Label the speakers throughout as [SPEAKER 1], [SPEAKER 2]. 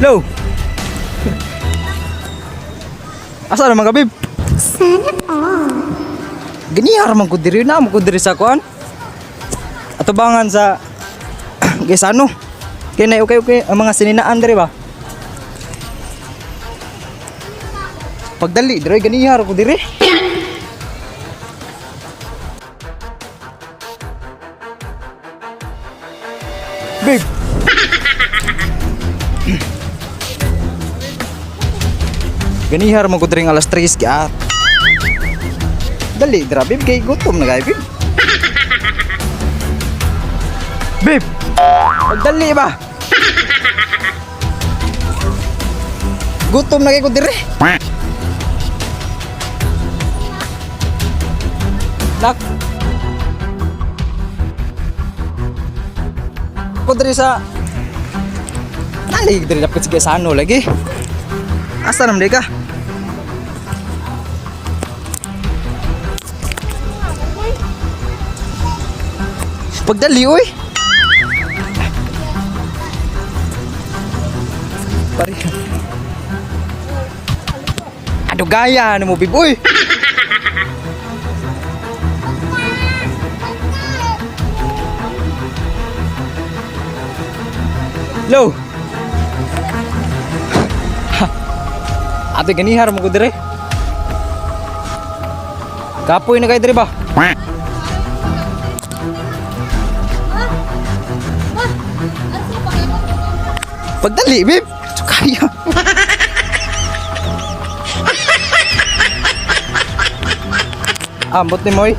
[SPEAKER 1] Hello. Asa naman ka, babe?
[SPEAKER 2] Sana all.
[SPEAKER 1] Ganihar man ko diri na mo ko diri sa kuan. Atubangan sa Gaisano. Kay na okay okay ang mga sininaan diri ba? Pagdali diri ganihar ko diri. Babe. Ganihar man ko diri nga alas 3 kaya. Dali, dira babe, kay gutom na kay babe. Babe! Pagdali ba? Gutom na kay ko dire. Nak. Ko dire sa Nali dire dapat sige sa ano lagi. Asa naman di ka? Pagdali oy. Pare. Ano gaya ano mo bib oy? Hello. Ate ganihar mo ko dire. Kapoy na kayo dire ba? Pagdali, babe. Kaya. Ambot ni Moy.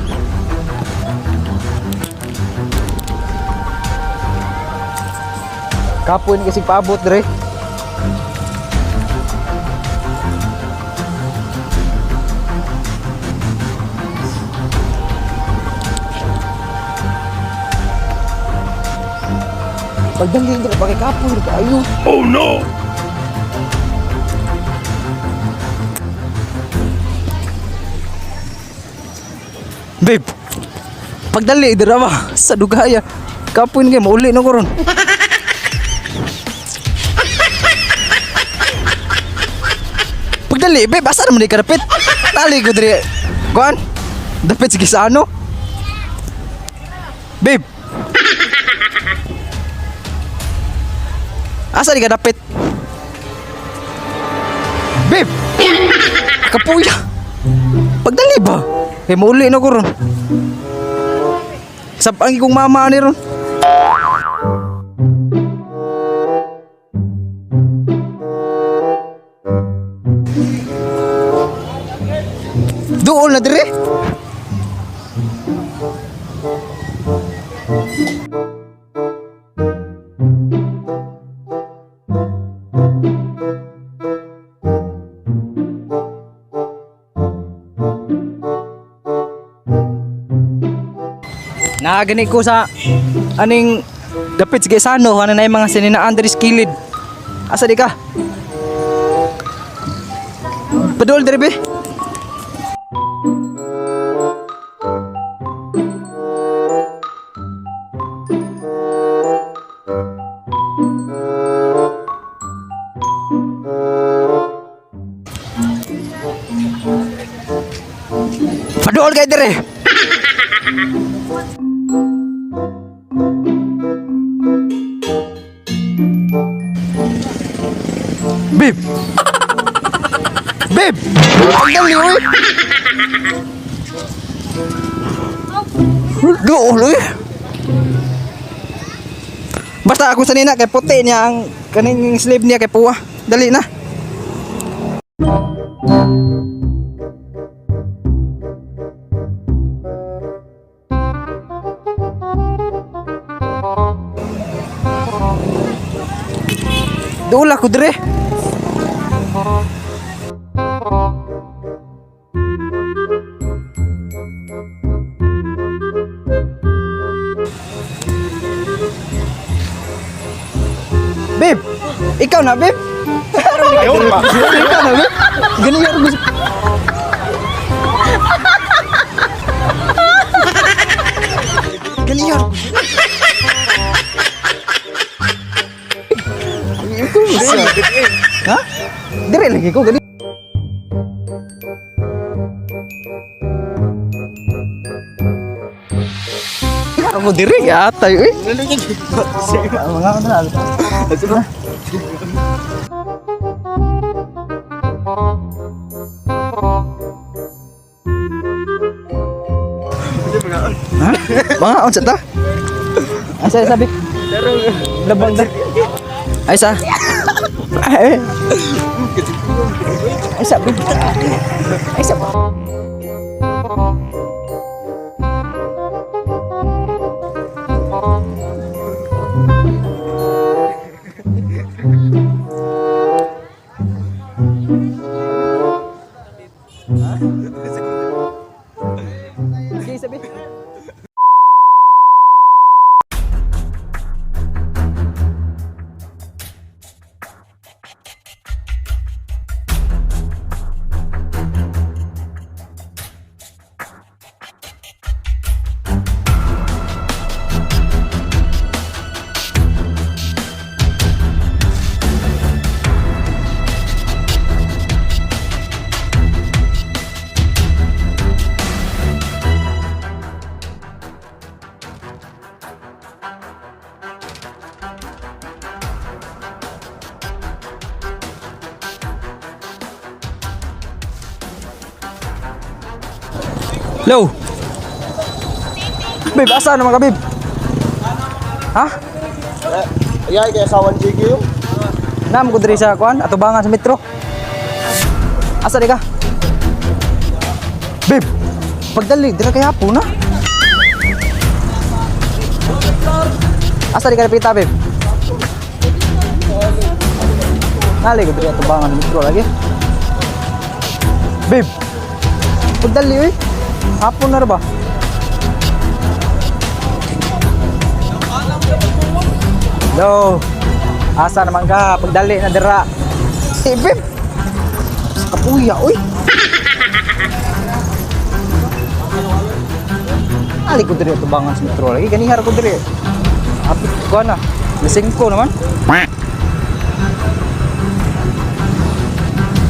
[SPEAKER 1] Kapoy ni kasi paabot dire. Pagdali dire bakit kapoy kayo.
[SPEAKER 3] Oh no!
[SPEAKER 1] Babe, pagdali dira ba sa dugaya. Kapoy ni kay mauli na ko ron. Pagdali, babe, asa naman di ka dapit? Tali ko diri. Kuan? Dapit sige sa ano? Babe. Asa di ka dapit? Babe. Kapuya. Pagdali ba? Kay mauli na ko ron. Sab ang ikong mama ni ron. Duol na dire. Nagani ko sa aning dapit sa Gaisano, ano na yung mga sininaan diri sa kilid. Asa di ka? Padol diri be. Padol kay dire. Babe! Babe! Ang dali, oy! Dool, oy! Basta ako sa nina, kay puti niya ang kaning sleeve niya kay puwa. Dali na. Dool ako dire. Babe, ikaw na, babe.
[SPEAKER 3] Ayaw pa.
[SPEAKER 1] Ikaw na, babe. Ganun yung gusto. Ganun yung Lagi ko gani. Ako diri atay eh. Mga ano na. Ha? Mga unsa ta? Asa sabi? Labang da. Ay sa. Ay. Ay sa. Ay sa. Sige, sabi. Hello. Babe, asa naman ka, babe? Ha?
[SPEAKER 3] Ayay, kaya sa 1 GQ yung.
[SPEAKER 1] Naam ko diri sa kuan, atubangan sa metro. Asa di ka? Babe, pagdali dira kay hapon na. Asa di ka napita, babe? Nali ko diri atubangan sa metro lagi. Babe, pagdali oy. Hapon na ra ba? Hello. Asa naman ka? Pagdali na dira. Eh, babe. Sa kapuya, uy. Ali ko diri tubangan sa metro lagi. Ganihar ko diri. Apit ko na. Lasing ko naman.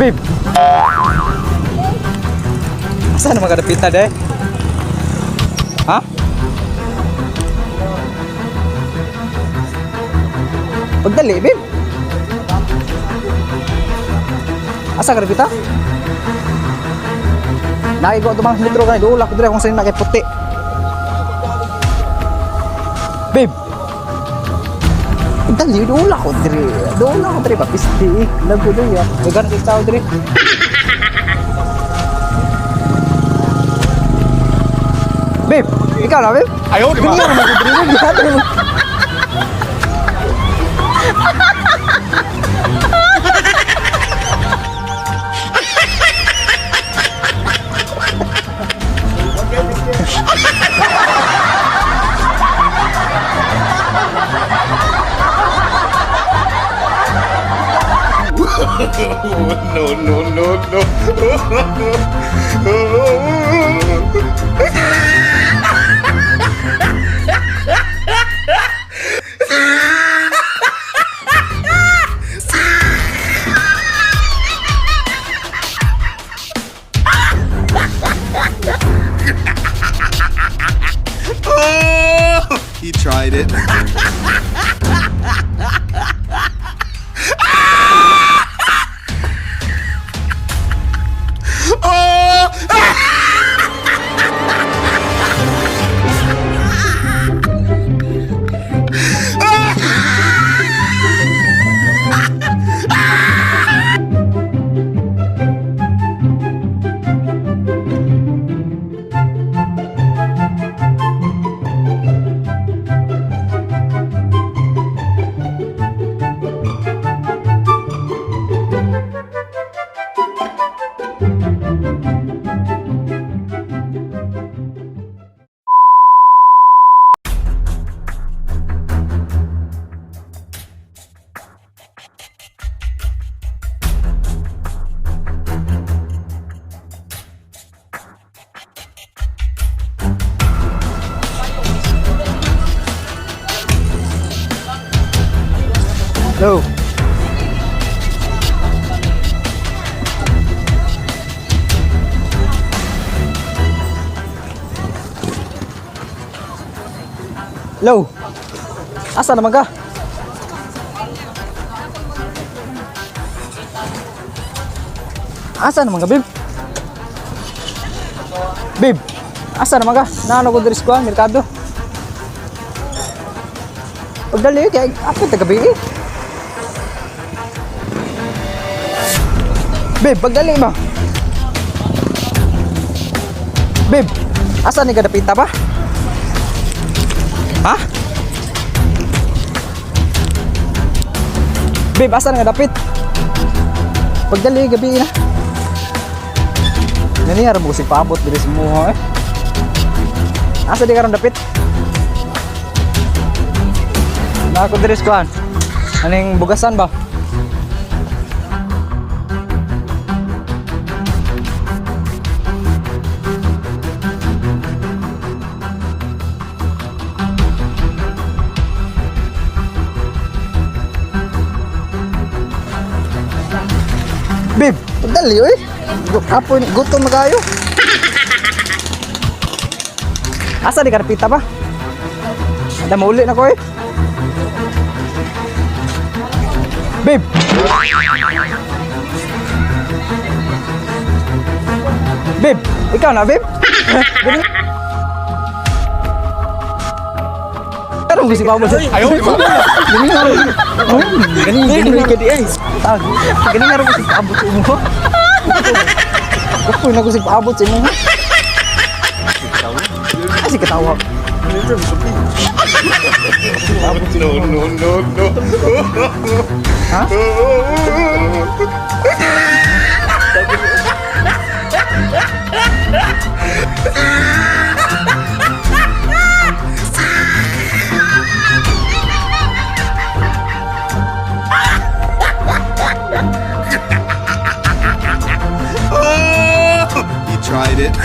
[SPEAKER 1] Babe. Asa naman ka napita, de? Ha? Pagdali, babe. Asa ka napita? Naigo ito mga metro kanay duula ko diri kung saan na kay puti. Babe. Dali duula ko diri. Duula ko diri papisti. Lago diri ya. Dagan kay tao diri. Babe, ikaw na babe?
[SPEAKER 3] Ayaw, di ba?
[SPEAKER 1] Ganyan naman ko diri. Babe.
[SPEAKER 3] No, no, no, no. Oh! He tried it. Oh!
[SPEAKER 1] Hello. Hello. Asa naman ka? Asa naman ka, babe? Babe, asa naman ka? Naano ko diri sa kuan, merkado. Pagdali, kaya apit na gabi eh. Babe, pagdali ba? Babe, asa ni ka dapita ba? Ha? Babe, asa nga dapit? Pagdali, gabi na. Naniyar mo si paabot diri sa muha eh. Asa di karon dapit? Na ako diri sa kuan. Aning bugasan ba? Babe, pagdali oy. Apoy, gutom na kayo. Asa di karpita ba? Ada mauli na ko eh. Babe. Babe, ikaw na, babe. Karong gusto pa mo sa. Ayaw ko. Gani nga. Gani gani ka di ay. Tag. Gani nga ro si paabot sa imo. Kapoy na ko si paabot sa imo. Ay, si katawa.
[SPEAKER 3] No, no, no, no.
[SPEAKER 1] Ha?
[SPEAKER 3] He tried it.